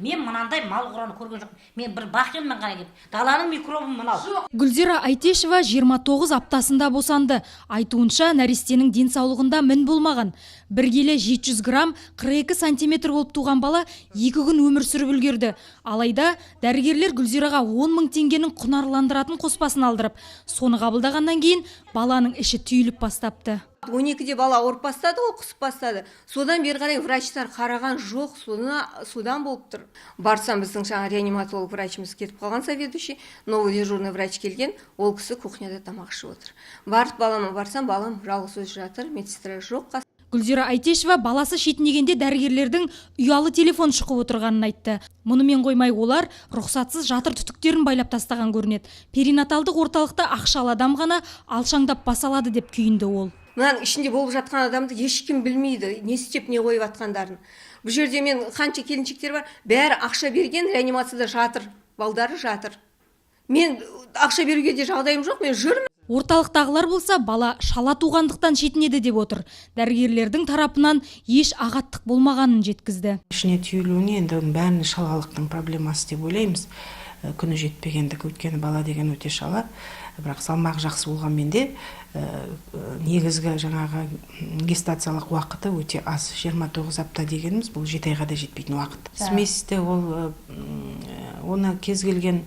Мен мынандай мал қораны көрген жоқпын. Мен бір бақилмен ғана келдім. Даланың микробы мынау. Гүлзира Айтешева 29 аптасында босанды. Айтуынша, нәрестенің денсаулығында мін болмаған. 1 келі 700 грамм, 42 сантиметр болып туған бала 2 күн өмір сүріп үлгерді. Алайда дәрігерлер Гүлзираға 10 мың теңгенің құнарландыратын қоспасын алдырып, соны қабылдағаннан кейін баланың іші түйіліп бастапты. 12-де бала ауырып бастады ғой, құсып бастады. Содан бері қарай врачтар қараған жоқ, содан болып тұр. Барсам, біздің жаңа реаниматолог врачымыз кетіп қалған, заведующий, новый дежурный врач келген, ол кісі кухняда тамақ ішіп отыр. Барып балама барсам, балам жалғыз өзі жатыр, медсестра жоқ. Гүлзира Айтешева баласы шетінегенде дәрігерлердің ұялы телефон шұқып отырғанын айтты. Мұнымен қоймай, олар рұқсатсыз жатыр түтіктерін байлап тастаған көрінеді. Перинаталдық орталықта ақшалы адам ғана алшаңдап баса алады деп күйінді ол. Мынаның ішінде болып жатқан адамды ешкім білмейді, не істеп не қойып жатқандарын. Бұл жерде мен қанша келіншектер бар, бәрі ақша берген, реанимацияда жатыр, балдары жатыр. Мен ақша беруге де жағдайым жоқ, мен жүрмін. Орталықтағылар болса, бала шала туғандықтан шетінеді деп отыр. Дәрігерлердің тарапынан еш ағаттық болмағанын жеткізді. Ішіне түйілуіне енді оның бәрін шалалықтың проблемасы деп ойлаймыз. Күні жетпегендік, өйткені бала деген өте шала, бірақ салмағы жақсы болғанмен де негізгі жаңағы гестациялық уақыты өте аз. 29 апта дегеніміз бұл 7 айға да жетпейтін уақыт. Смесьті ол оны кез келген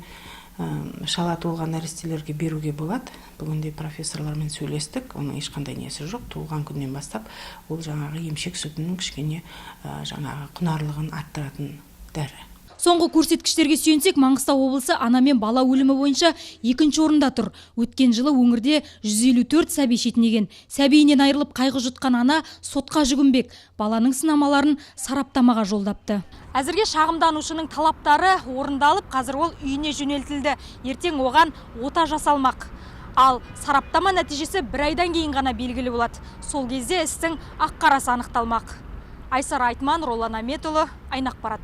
шала туылған нәрестелерге беруге болады. Бүгінде профессорлармен сөйлестік, оның ешқандай несі жоқ. Туылған күннен бастап ол жаңағы емшек сүтінің кішкене жаңағы құнарлығын арттыратын дәрі. Соңғы көрсеткіштерге сүйенсек, Маңғыстау облысы ана мен бала өлімі бойынша екінші орында тұр. Өткен жылы өңірде 154 сәби шетінеген. Сәбиінен айырылып қайғы жұтқан ана сотқа жүгінбек. Баланың сынамаларын сараптамаға жолдапты. Әзірге шағымданушының талаптары орындалып, қазір ол үйіне жөнелтілді. Ертең оған ота жасалмақ. Ал сараптама нәтижесі бір айдан кейін ғана белгілі болады. Сол кезде істің ақ қарасы анықталмақ. Айсара Айтман, Ролан Аметұлы, Айнақпарат.